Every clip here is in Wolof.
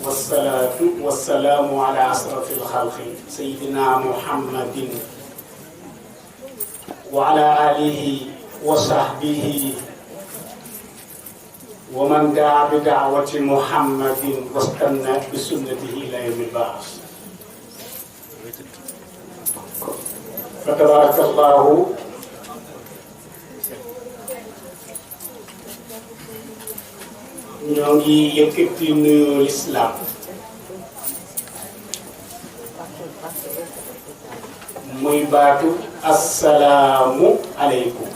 والصلاة والسلام على أشرف الخلق سيدنا محمد وعلى آله وصحبه ومن دعا بدعوة محمد واستنى بسنته إلى يوم البعث. فتبارك الله. ñoo ngi yëkkati nuyu lislaam muy baatu assalaamu aleykum.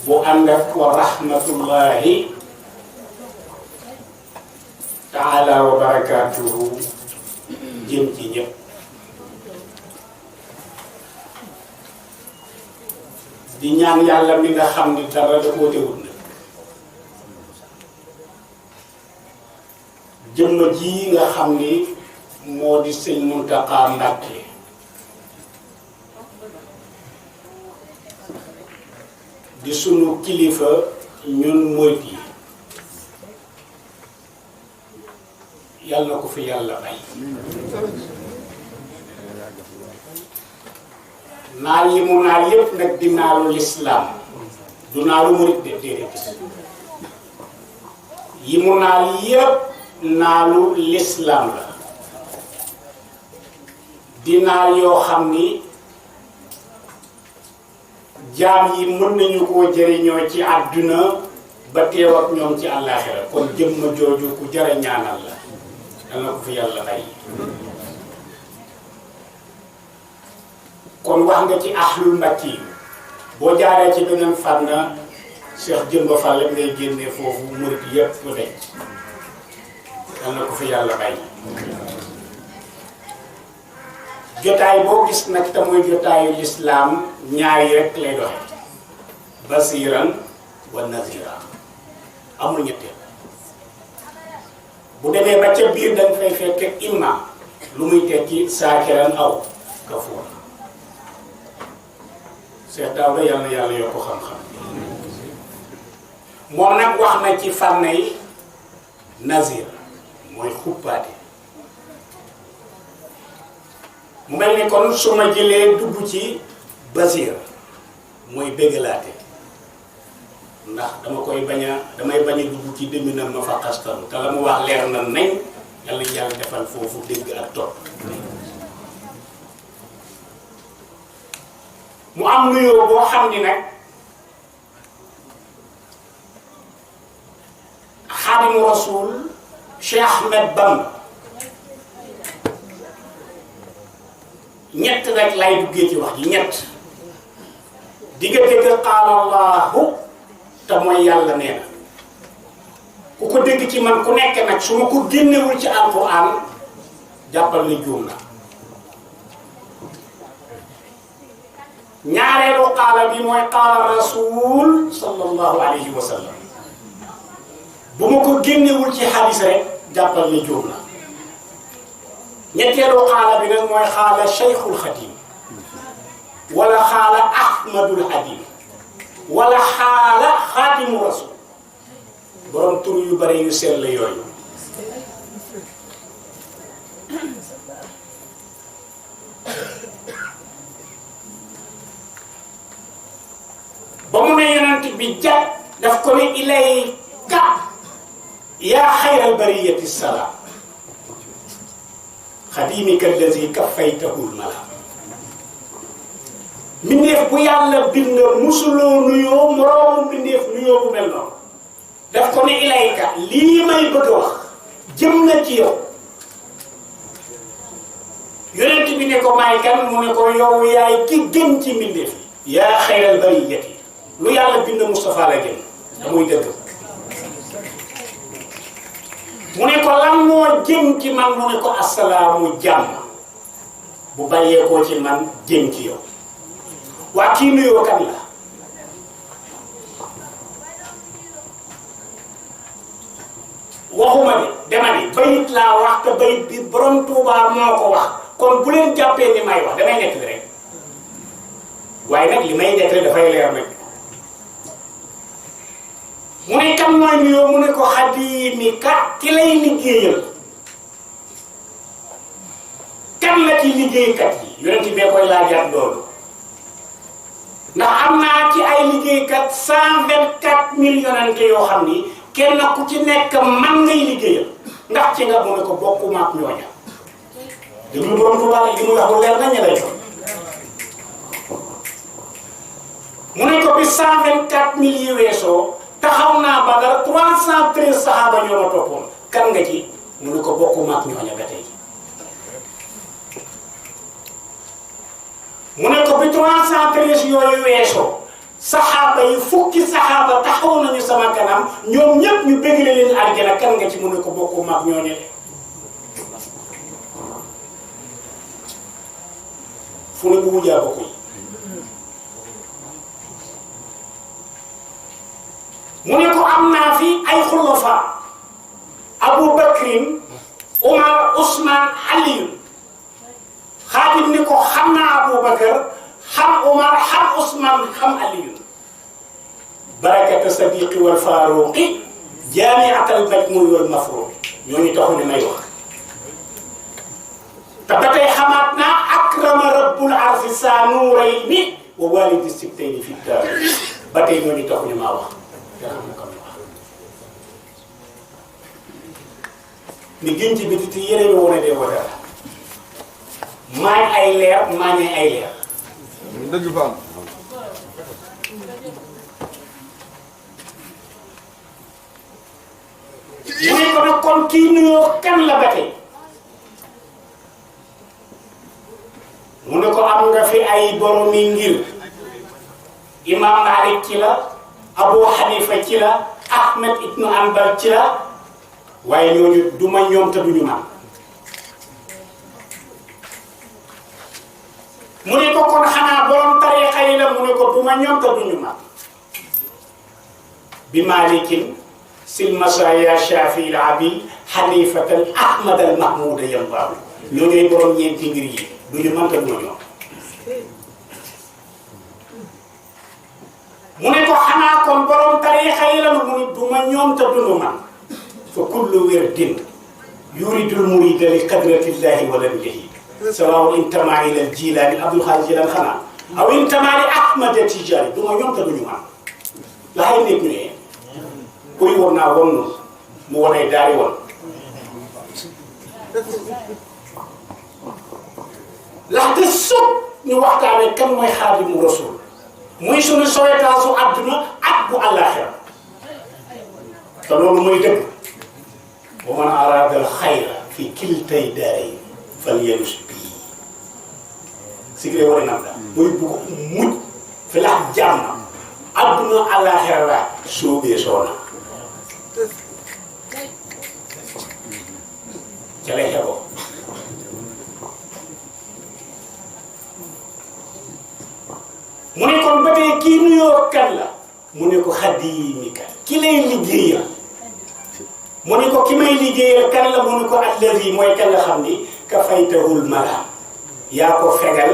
bu ànd ak wa rahmatullahi taala wa barakaatuhu jëm ci ñëpp. di ñaan yàlla mi nga xam ni dara da koo teewul na jëmm ji nga xam ni moo di sëñ Muntaxa Mbàkke di sunu kilifa ñun murit yi yàlla na ko fi yàlla bay. naal yi mu naal yépp nag di naalu lislaam du naalu murit de déedéet yi mu naal yépp naalu lislaam la di naal yoo xam ni jaam yi mën nañu koo jëriñoo ci àdduna ba teew ak ñoom ci àllaaxira kon jëmma jooju ku jara ñaanal la dal na ko fi yàlla bay. kon wax nga ci ahlul mbakki yi boo jaaree ci beneen fànn Cheikh Jëmba Fall ngay génne foofu murit yépp lu denc dal na ko fi yàlla bàyyi. jotaay boo gis nag te muy jotaayu lislaam ñaari rek lay doxe basiran wa nazira amul ñetteel. bu demee ba ca biir dañ fay fekk imma lu muy tekki saakiran aw kafuur. Cheikh Daouda yàlla na yàlla yokk xam-xam moom nag wax na ci fànn yi nazir mooy xuppaate mu mel ni kon su ma jëlee dugg ci basir mooy béggalaate ndax damay bañ a dugg ci deminam ma fa xastalu te la mu wax leer na nañ yàlla yàlla defal foofu dégg ak topp. mu am nuyoo boo xam ni nag Xaadimu Rasuul Cheikh Ahmed Bamba ñett rek lay duggee ci wax ji ñett diggante ga qaala Allahu te mooy yàlla nee na ku ko dégg ci man ku nekk nag su ma ko génnewul ci alquran jàppal ni juum na. ñaareelu qaala bi mooy qaala rasul sallallahu alayhi wa sallam bu ma ko génnewul ci xadis rek jàppal ni juum na. ñetteelu qaala bi nag mooy xaala cheikhul xadim wala xaala ahmadul xadim wala xaala xaadimu rasul borom tur yu bari yu sell yooyu. ba mu ne yonent bi jàpp daf ko ne ilayka yaa xayral bariyati salaam xadimika allazi kafaytahul malaam. mbindeef bu yàlla bind musuloo nuyoo moroomu mbindeef nuyoo bu mel noonu daf ko ne ilayka lii may bëgg a wax jëm na ci yow. yonent bi ne ko may kan mu ne ko yow yaay ki gën ci mbindeef yi yaa xayral bariyati lu yàlla bind Moustapha la jëm da muy dëgg. mu ne ko lan moo jëm ci man mu ne ko assalaamu jàmm bu bàyyeekoo ci man jëm ci yow. waa kii nuyoo kan la waxuma de dama ni bayit laa wax te bayit bi borom Tuubaa moo ko wax kon bu leen jàppee ni may wax damay nekk rek waaye nag li may nekk rek dafay leer nag mu ne kan mooy nuyoo mu ne ko xadimi kat ki lay liggéeyal. kan la ci liggéeykat yi yonent bee koy laajaat loolu ndax am naa ci ay liggéeykat 124 millions yoo xam ni kenn ku ci nekk man ngay liggéeyal ndax ci nga mu ne ko bokkuma ak ñooña déglu borom Tuubaa li muy wax lu leer nañ lay doon mu ne ko bi 124 mille yi weesoo taxaw naa Badar 313 saxaaba ñoo ma toppoon kan nga ci mu ne ko bokkuma ak ñooña ba tey mu ne ko bi 313 yooyu weesoo saxaaba yi fukki saxaaba taxaw nañu sama kanam ñoom ñëpp ñu bëggale leen àjjana kan nga ci mu ne ko bokkuma ak ñooñu de fu ne bu wujjaa bokk yi mu ne ko am naa fi ay xulafa Abu Bakrin Umar Ousmane Aliyu Xaadim ni ko xam naa Abu Bakar xam Umar xam Ousmane xam Aliyu barakata sadiqi wal faruqi jaamiatal majmu'i wal mafruqi ñooñu taxu ne may wax te ba tey xamaat naa akrama rabbul arsi saa nuurayni wa walidi sibtayni fi daar ba tey ñooñu taxu ne maa wax te xam na kam wax ni gën ci biti te yére yi wane dee wata maañ ay leer maañee ay leer dëgg fa am mu ne ko nag kon kii nuyoo kan la ba tey mu ne ko am nga fi ay boromi ngir Imam Malik ci la Abu Hanifa ci la Ahmed ibnu Anbal ci la waaye ñooñu duma ñoom te duñu man mu ne ko kon xanaa borom tariqa yi la mu ne ko duma ñoom te duñu man bi Malikin sil masaya Shafi al Abi Hanifatan Ahmad al Mahmoud yalbaabu ñoo ngay borom ñeenti ngir yi duñu man te duma ñoom mu ne ko xanaa kon borom tariqa yi la mu ne duma ñoom te duñu man fa kullu wirdin yuridul murida li qadratillahi wa lam yahid سواء انتمى الى الجيلاني عبد الخالق جيلان خنا او انتمى لاحمد التجاري دوما ñom ta duñu man la hay nek ne koy wona wonno mu wonay daari won la de sop ñu waxtane kan moy khadimu rasul moy sunu soyetaasu aduna ak bu alakhirah ta lolu moy deug bu man arada al khayra fi kiltay daari falyalus sigre wone nam la boy bu ko mujj fi la jàmm adduna àllaaxira la soobee soona ca lay xeboo mu ne kon ba tey kii nuyoo kan la mu ne ko xadimika ki lay liggéeyal mu ne ko ki may liggéeyal kan la mu ne ko allazi mooy kan la xam ni ka faytahul malaam yaa ko fegal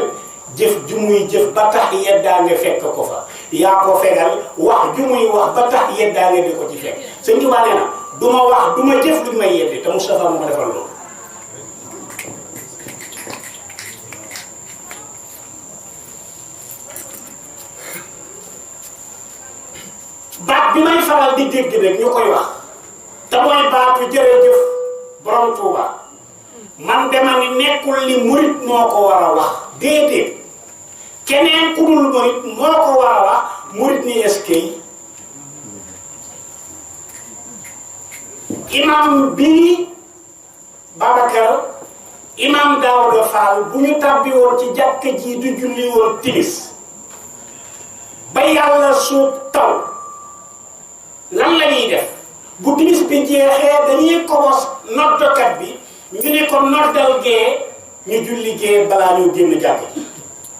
jëf ju muy jëf ba tax yeddaa nga fekk ko fa yaa ko fegal wax ju muy wax ba tax yeddaa nga di ko ci fekk Sëñ Tuubaa nee na du ma wax du ma jëf lu may yedde te Moustapha moo ma defal loolu baat bi may faral di dégg rek ñu koy wax te mooy baatu jërëjëf borom Tuuba man dema ni nekkul li murit moo ko war a wax déedéet keneen ku dul murit moo ko war a wax murit ni eskay imam bii Babacar imam Daouda Fall bu ñu tàbbi woon ci jàkka ji du julli woon timis ba yàlla suub taw lan la ñuy def bu timis bi jeexee dañuy kobos noddokat bi ñu ne ko noddal gee ñu julli gee balaa ñu génn jàkk ji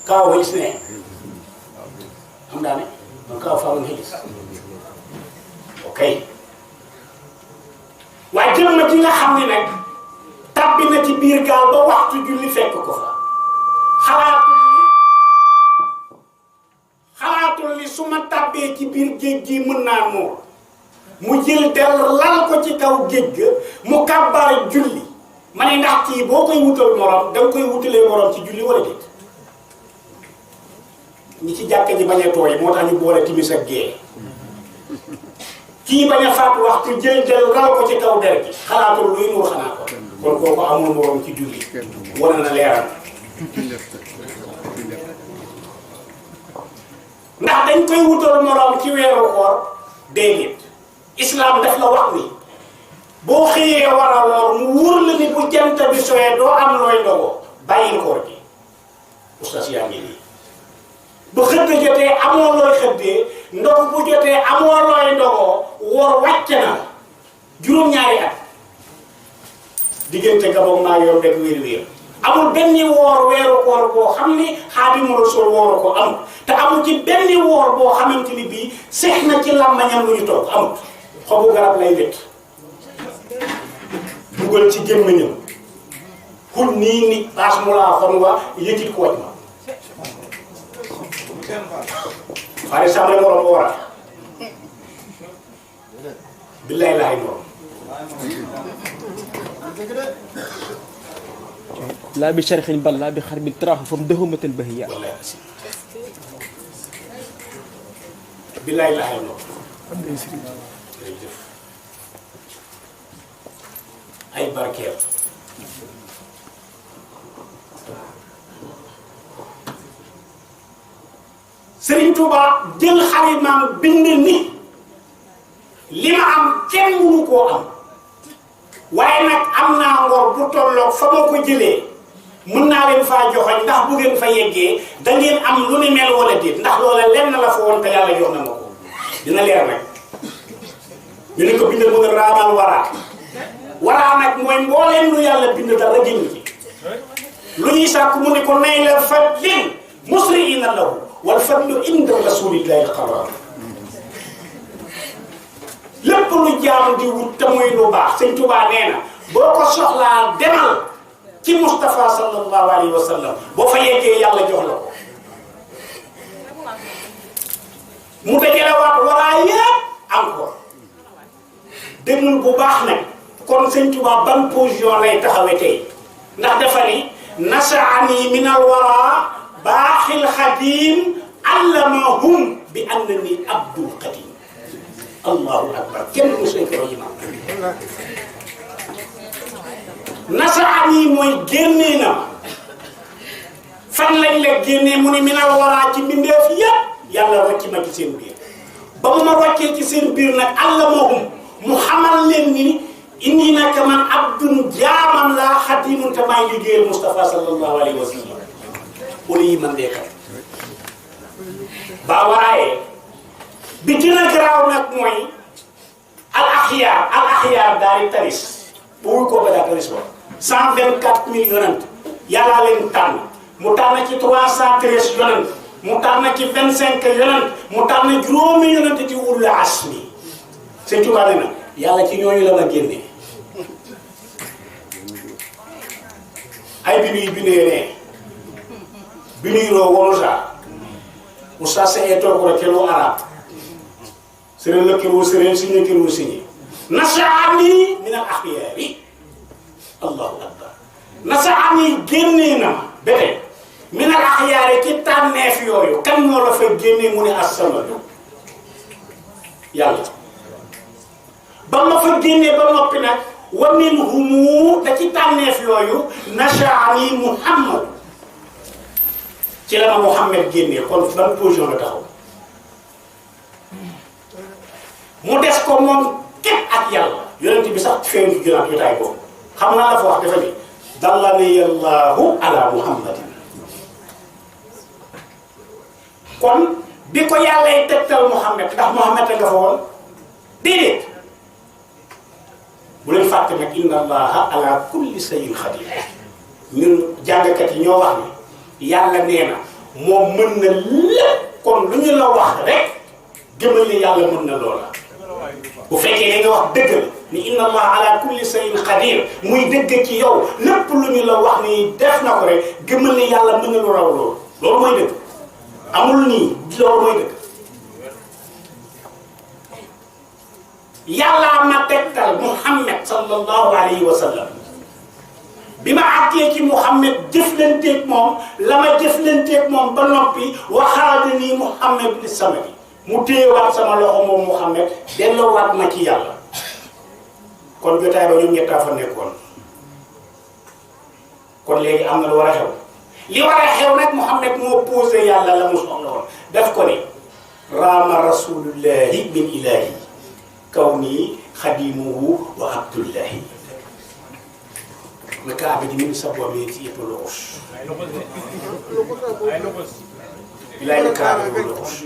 kaw gis ne xam daa ne man kaw faaw nga gis ok waaye jëmm ji nga xam ne nag tàbbi na ci biir gaal ba waxtu julli fekk ko fa xalaatul li su ma tàbbee ci biir géej gi mën naa mool mu jël del lal ko ci kaw géej ga mu kàbbaar julli ma ne ndax kii boo koy wutal morom da nga koy wutalee morom ci julli wala déet ñi ci jàkka ji bañ a tooy moo tax ñu boole timis ak gée kii bañ a faatu waxtu jël del lal ko ci kaw der gi xalaatul luy nuur xanaa ko kon kooku amul morom ci julli wane na leeral ndax dañ koy wutal morom ci weeru koor déedéet islam daf la wax ni boo xëyee war a woor mu wóor la ni bu jant bi sooyee doo am looy ndogoo bàyyil koor gi oustaz yaa ngi nii bu xëdd jotee amoo looy xëddee ndog bu jotee amoo looy ndogoo woor wàcc na juróom-ñaari at diggante Gabon maa yor rek wér-wér amul benn woor weeru koor boo xam ni Xaadimu Rasuul wooru ko amul te amul ci benn woor boo xamante ni bii seex na ci làmmañam lu ñu toog amul xobu garab lay wét dugal ci gémmiñam xul nii ni baas mu laa xon wa yëkkit ko waj ma xaari samle morom ko waral billaay laay morom لا بشرخ بل لا بخرب تراه فمدهمة البهية والله أسيب billaay laay morom ay barkeel Serigne Touba jël xalimaam bind ni li ma am kenn mënu koo am waaye nag am naa ngor bu tolloog fa ma ko jëlee mën naa leen faa joxoñ ndax bu ngeen fa yeggee da ngeen am lu ni mel wala déet ndax loola lenn la fa woon te yàlla jox na ma ko dina leer nag ñu ne ko bindal mu nga raamal waraa nag mooy mbooleem lu yàlla bind dara génn ci lu ñuy sàkk mu ne ko nay la fadlin musri'ina lahu wal fadlu inda rasulillahi qarar lépp lu jaam di wut te muy lu baax sëñ Tuubaa nee na boo ko soxlaa demal ci Moustapha sallallahu alayhi wa sallam boo fa yeggee yàlla jox la ko mu dajale waat waraa yépp encore déglul bu baax nag kon sëñ Tuubaa ban position lay taxawe tey ndax dafa ni nasaani min al wara baaxil xadim allamahum bi annani abdul qadim allahu akbar kenn mosoo ko imam nasaani mooy génnee na ma fan lañ la génnee mu ne min al wara ci mbindeef yépp yàlla rocci ma ci seen biir ba mu ma roccee ci seen biir nag allamahum mu xamal leen ni indi naka man abdun jaamam laa xadimun te maay liggéeyal Moustapha sallallahu alayhi wa sallam wala yi man dee kat ba waaye bi gën a garaaw nag mooy al axyaar daal di taris bu wuy koo ba daa taris ba 124 000 yonent yàllaa leen tànn mu tànn ci 313 yonent mu tànn ci 25 yonent mu tànn juróomi yonent ci ulul asmi Sëñ Tuubaa nee na yàlla ci ñooñu la ma génnee ay bi nuy bindee ne bi nuy roo wonu saa oustaz sa ee toog rek keloo arab sëriñ la keloo sëriñ signé keloo signé nasaani min al axyaari allahu akbar nasaani génnee na ma bete min al axyaari ci tànneef yooyu kan moo la fa génnee mu ne as-samadu yàlla ba ma fa génnee ba noppi nag wa minhumu da ci tànneef yooyu nasaani muhammad ci la ma Muhammad génnee kon ban position la taxaw mu des ko moom képp ak yàlla yonent bi sax feeñ ci gënaat jotaay boobu xam naa la fa wax dafa ni dallani allahu ala muhammadin kon bi ko yàllay tegtal Muhammad ndax Muhammad a nga fa woon déedéet bu leen fàtte nag inna allaha ala kulli shay'in qadir ñun jàngkat yi ñoo wax ni yàlla nee na moom mën na lépp kon lu ñu la wax rek gëmal ni yàlla mën na loola bu fekkee da nga wax dëgg la ni inna allah ala kulli shay'in qadir muy dëgg ci yow lépp lu ñu la wax ni def na ko rek gëmal ni yàlla mën na lu raw loolu loolu mooy dëgg amul nii loolu mooy dëgg yàllaa ma tegtal Muhammad sallallahu alayhi wa sallam bi ma àggee ci Muhammad jëflanteeg moom la ma jëflanteeg moom ba noppi waxaade nii Muhammad li samadi mu téyewaat sama loxo moom Muhammad delloowaat ma ci yàlla kon jotaay ba ñoom ñettaa fa nekkoon kon léegi am na lu war a xew li war a xew nag Muhammad moo posé yàlla la mu soxla woon daf ko ne raama rasulullahi min ilahi kawni xadimuhu wa abdullahi le Kaaba min sabwameti et loxos ilahi le Kaaba loxos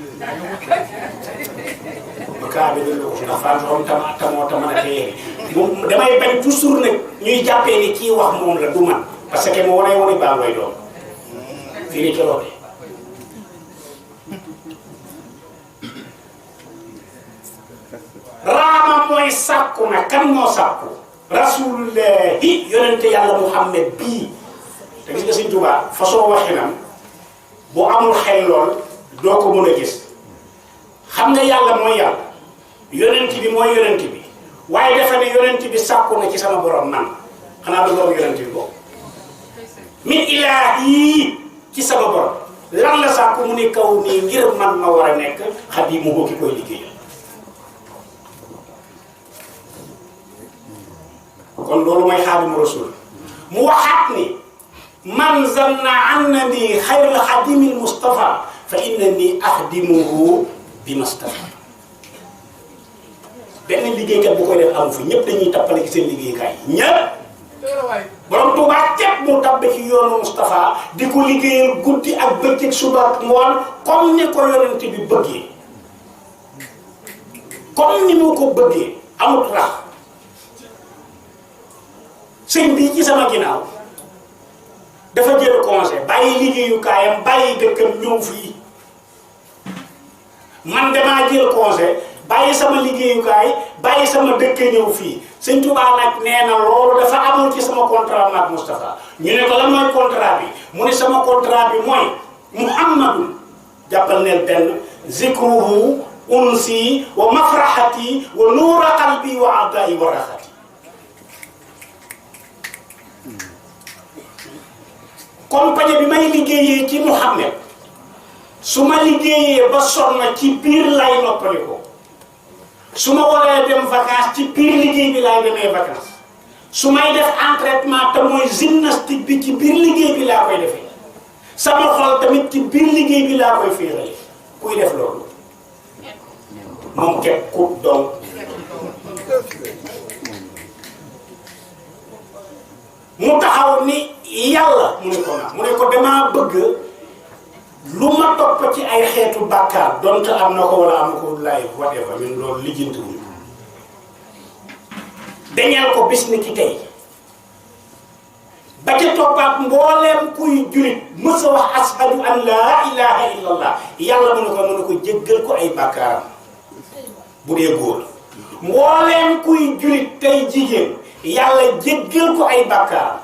le Kaaba loxos ndax fan xam tamoo tamana teye moom damay bañ toujours nag ñuy jàppee ni kii wax moom la du man parce que mo wone baa ngoy doom fii ni keloote raama mooy sàkku na kan moo sàkku rasulullahi yonente yàlla Muhammad bii te gis nga Sëñ Tuubaa façon waxinam bu amul xel lool doo ko mën a gis xam nga yàlla mooy yàlla yonent bi mooy yonent bi waaye dafa ne yonent bi sàkku na ci sama borom man xanaa du borom yonent bi boobu min ilaahi ci sama borom lan la sàkku mu ne kaw nii ngir man ma war a nekk xadimuhu ki koy liggéeyal kon loolu mooy xaadimu rasul mu waxaat ni man zanna annani xayral xadimil Mustafa fa innani axdimuhu bi Mustafa benn liggéeykat bu koy def amu fi ñëpp dañuy tappale ci seen liggéeykaay ñëpp borom Tuubaa ceeb mu tabbe ci yoonu Mustafa di ko liggéeyal guddi ak bëccëg suba ak ngoon comme ni ko yonent bi bëggee comme ni mu ko bëggee amut rax sëñ bi ci sama ginnaaw dafa jël congé bàyyi liggéeyukaayam bàyyi dëkkam ñëw fii man damaa jël congé bàyyi sama liggéeyukaay bàyyi sama dëkk ñëw fii Sëñ Tuubaa nag nee na loolu dafa amul ci sama contrat maak Moustapha ñu ne ko lan mooy contrat bi mu ne sama contrat bi mooy Muhammadun jàppal neel benn zikruhu unsi wa mafrahati wa nuura qalbi wa adai wa raxati compagnie bi may liggéeyee ci Muhammad su ma liggéeyee ba sonn ci biir lay noppali ko su ma waree dem vacances ci biir liggéey bi laay demee vacances su may def entraînement te mooy gymnastique bi ci biir liggéey bi laa koy defee sama xol tamit ci biir liggéey bi laa koy féexale kuy def loolu moom képp ku donc mu taxaw ni yàlla mu ne ko damaa bëgg lu ma topp ci ay xeetu bàkkaar donte am na ko wala am na ko laay whatever ñun loolu lijjantiwuñu dañal ko bis ni ki tey ba ca toppaat mbooleem kuy julit mës a wax ashadu an laa ilaha illallah yàlla mu ne ko jéggal ko ay bàkkaaram bu dee góor mbooleem kuy julit tey jigéen yàlla jéggal ko ay bàkkaaram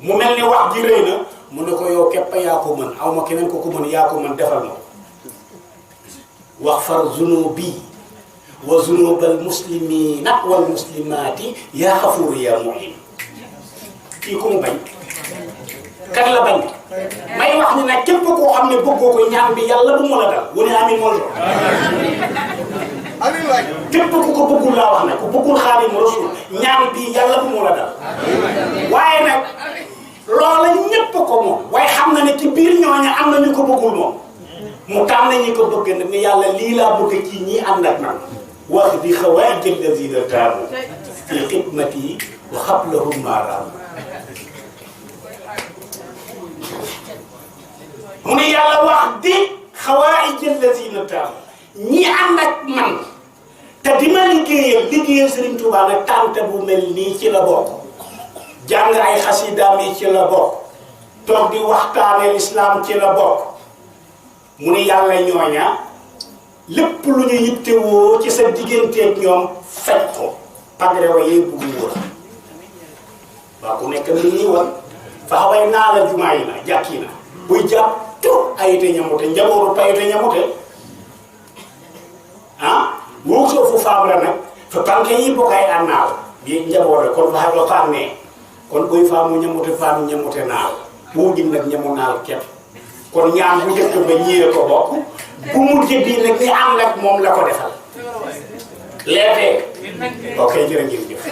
mu mel ni wax ji rëy na mu ne ko yow képp yaa ko mën aw ma keneen ko ko mën yaa ko mën defal ma wax far zunubi wa zunubal muslimina wal muslimati yaa xafuuru yaa muhin kii ku mu bañ kat la bañ may wax ni nag képp koo xam ne bëggoo ko ñaan bi yàlla bu mu la dal wu ne amin mool képp ku ko bëggul laa wax nag ku bëggul Xaadimu Rasuul ñaan bi yàlla bu mu la dal waaye nag loola ñépp ko moom waaye xam na ne ci biir ñooña am na ñu ko bëggul moom mu tànn ñi ko bëgg nag ni yàlla lii laa bëgg ci ñii ànd ak man wax di xawaaj allazina taabu fi xidmati wa xablahum maaraam mu ne yàlla wax di xawaaj allazina taabu ñi ànd ak man te di ma liggéeyal Serigne Touba nag tànte bu mel nii ci la bokk jàng ay xasidaam yi ci la bokk toog di waxtaane lislaam ci la bokk mu ne yàlla ñooña lépp lu ñu yittewoo ci sa digganteeg ñoom fekk ko pagre wa yee bugg wóor waa ku nekk ni ñuy wan fa xaway naa la jumaa yi na jàkki na buy jàpp tur ayite ñamute njabooru payite ñamute ah woo soo fu faam la nag to panke yi bokay annal bi njaboore kon fa lo famne kon boy faamu ñamote naal bu dim nak ñamu naal ket kon ñaan bu jëkk ba ñiyé ko bokk bu mu jëbi nak ni am nak mom la ko defal lété ok jërë ngeen jëf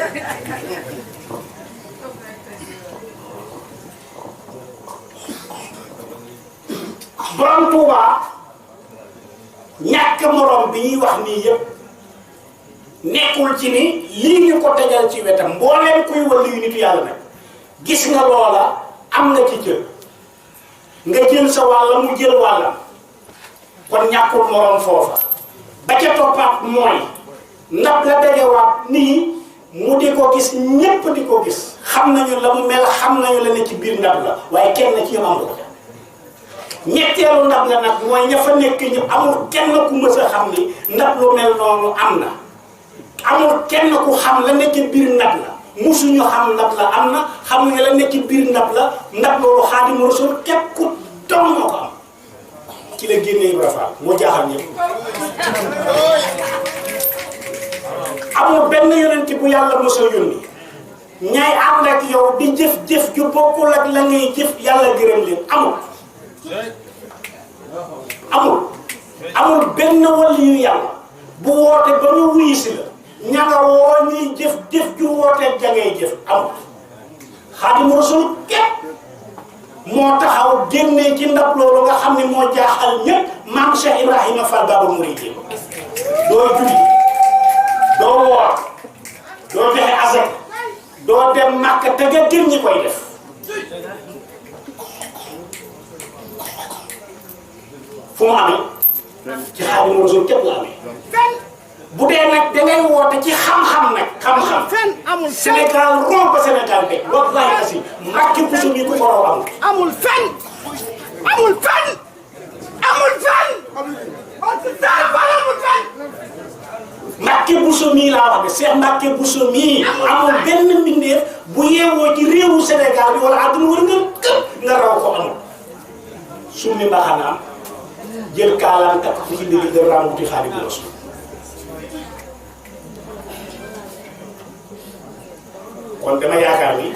borom Touba ñàkk morom bi ñuy wax nii yëpp nekkul ci ni lii ñu ko tegal ci wetam mbooleem kuy wàllu yu nitu yàlla nag gis nga loola am nga ci jël nga jël sa wàlla mu jël wàllam kon ñàkkul morom foofa ba ca toppaat mooy ndab la dajewaat nii mu di ko gis ñépp di ko gis xam nañu la mu mel xam nañu la ne ci biir ndab la waaye kenn ci ñoom amul ko ñetteelu ndab la nag mooy ña fa nekk ñëpp amul kenn ku mës a xam ni ndab lu mel noonu am na amul kenn ku xam la nekk biir ndab la musuñu xam ndab la am na xamuñu la nekk biir ndab la ndab loolu Xaadimu Rasuul képp ku doom moo ko am ci la génnee Ibra Fall moo jaaxal ñëpp amul benn yonent bu yàlla mës a yónni ñaay ànd ak yow di jëf-jëf ju bokkul ak la ngay jëf yàlla gërëm leen amul benn wàllu yu yàlla bu woote ba ñu wuyu si la ña nga woo ñuy jëf ju wooteeg ja ngay jëf amul Xaadimu Rasuul képp moo taxaw génnee ci ndab loolu nga xam ne moo jaaxal ñépp maam Cheikh Ibrahima Fall Baabul Muridiin doo julli doo woor doo joxe azak doo dem Màkka te nga gën ñi koy def fu mu amee ci Xaadimu Rasuul képp la amee bu dee nag dangay woote ci xam-xam nag xam-xam amul Sénégal romb ba Sénégal de wallahi asi Mbàkke Buso bi ku ko raw amul Mbàkke Buso mii laa wax de Cheikh Mbàkke Buso mii amul benn mbindeef bu yeewoo ci réewu Sénégal bi wala àdduna war nga këpp nga raw ko amul summi mbaxanaam jël kaalaan takk ku ci dégg de rambuti Xaadimu Rasuul kon dama yaakaar ni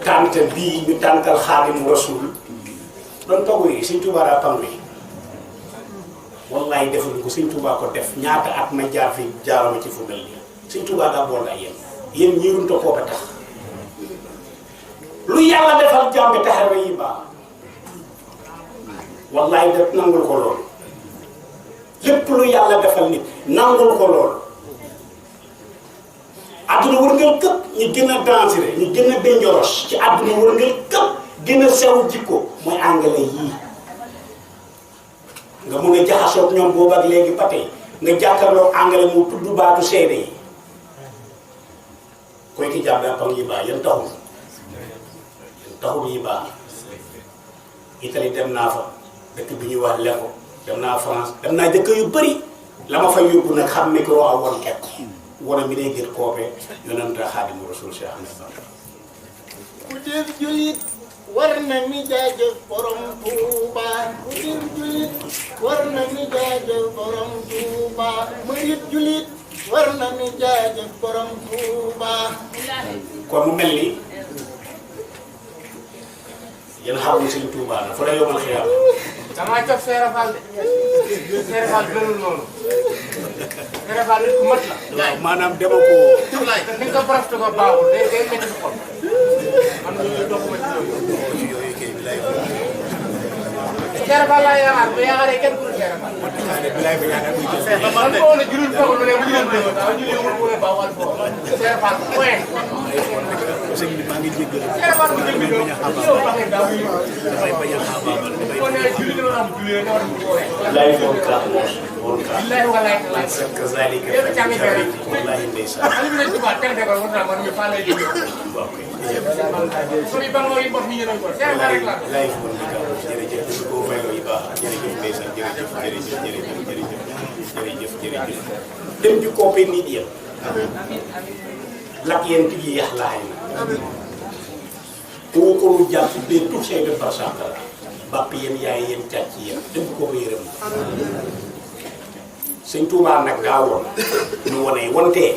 tànt bii ñu tàntal Xaadimu Rasuul doon togg yi Sëñ Tuubaa daa pang yi wallaay defuñu ko Sëñ Tuubaa ko def ñaata at ma jaar fi jaarama ci fu mel nii Sëñ Tuubaa daa bool ak yéen ñiirunta kooka tax lu yàlla defal jàmbi taxawe yi baax wallaay def nangul ko loolu lépp lu yàlla defal nit nangul ko loolu àdduna war nga këpp ñu gën a dangereux ñu gën a dangereux ci àdduna war nga këpp gën a sew jikko mooy anglais yii nga mun a jaxasoog ñoom boobu ak léegi ba tey nga jàkkaarloo anglais mu tudd baatu seede yi koy ki jàpp pam yi baax yan taxul yi baax Italie dem naa fa dëkk bi ñuy wax Lecco dem naa France dem naa dëkk yu bëri la ma fa yóbbu nag xam micro a woon kekk wala mi day gër koope yonenta Xaadimu Rasuul Cheikh Ahmed Bamba ku def julit war na mi jaajëf borom Tuuba ku def julit war na mi jaajëf borom Tuuba murit julit war na mi jaajëf borom Tuuba kon mu mel ni yéen xamul Sëñ Tuuba la fa la yomal xiyaam damaa jox Seera Fall de Seera Fall gënul noonu Seera Fall nit ku mat la. maanaam dama ko ni nga ko profité ko baaxul day métti si xol man mii doxuma ci yooyu kay bi lay Seera Fall laa yaakaar bu yaakaaree kenn ku dul Seera Fall. bilaay ba yaakaar muy jël man ko woon a jurul toogul mu ne mu jurul dégg nga ñu ne mu ne baaxul foofu Seera Fall point. sëñ bi maa ngi jéggal Seera Fall bu jël yow waxee daaw yi damay bañ a xaabaabal ko ne julli dina am julli ne war ko woowee. lay woon kaa woon kaa billahi walaay talaay. kazaalika wallaahi ndeysaan Aliou bi ne Touba teel a déggoo man mii Fall lay jógee. ok suñu bangoo yi mbot mi ñu doon ko Seera Fall rek laa. lay woon ni kaa jërëjëf su ko fayloo yi baax jërëjëf ndeysaan jërëjëf dem ci koopee nit yéen lak yéen tigi yax laay na koo ko lu jàpp bee tout say de barsànq la bàpp yéen yaay yéen càcc yéen dem ko ba yërëm sëñ Tuubaa nag daa woon ñu wone wontee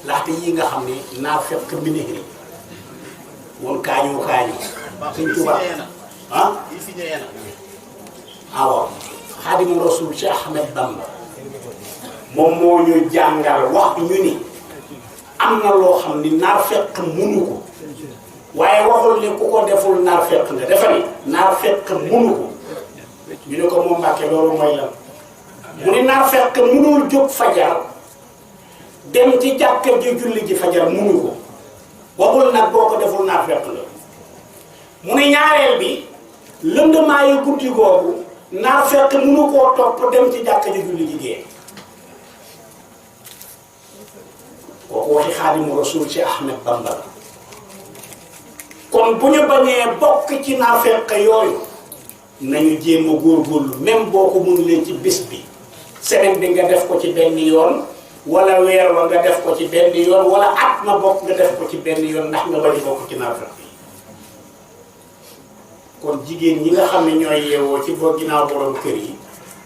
laxte yi nga xam ne naa fekk minihri woon kaañu sëñ Tuubaa ah waaw Xaadimu Rasuul ci Ahmed Bamba moom moo ñu jàngal wax ñu ni am na loo xam ni naar fekk munu ko waaye waxul ni ku ko deful naar fekk nga dafa ni naar fekk munu ko ñu ne ko moom Mbàkke loolu mooy lan mu ni naar fekk munul jóg fajar dem ci jàkka ji julli ji fajar munu ko waxul nag boo ko deful naar fekk la mu ni ñaareel bi lëndamaayu guddi googu naar fekk munu koo topp dem ci jàkka ji julli ji gee kooku waxi Xaadimu Rasuul ci Ahmed Bamba la kon bu ñu bañee bokk ci naafeq yooyu nañu jéem a góorgóorlu même boo ko mënulee ci bis bi semaine bi nga def ko ci benn yoon wala weer wa nga def ko ci benn yoon wala at ma bokk nga def ko ci benn yoon ndax nga bañ bokk ci naafeq yi kon jigéen ñi nga xam ne ñooy yeewoo ci boo ginnaaw borom kër yi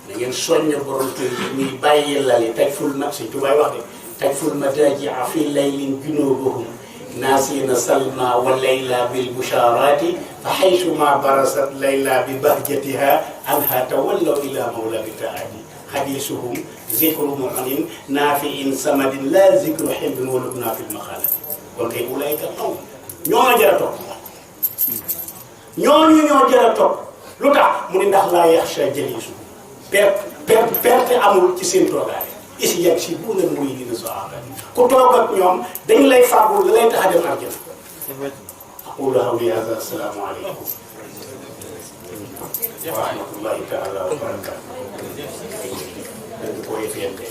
da ngeen soññ borom kër yi muy bàyyi lali tajful ma Sëñ Tuubaa wax de tajful madaaji'a fi laylin junuubuhum naasina salma wa layla bil busharati fa haythuma barasat layla bi bahjatiha anha tawallaw ila mawla bi taati hadisuhum zikru mu'min nafi'in samadin la zikru hibbin wa lubna fil maqalati kon kay ulayka taw ñoo jara topp ñooñu ñoo jara topp lu tax mu ni ndax laa yaxsha jalisu perte amul ci seen toogaay isi yàgg si bu leen muy dina soxla ku toog ak ñoom dañ lay fàggul da lay tax a dem arjana aqulu qawli hada assalaamu aleykum wa rahmatullahi taala wa barakatuh dañ koy fiyante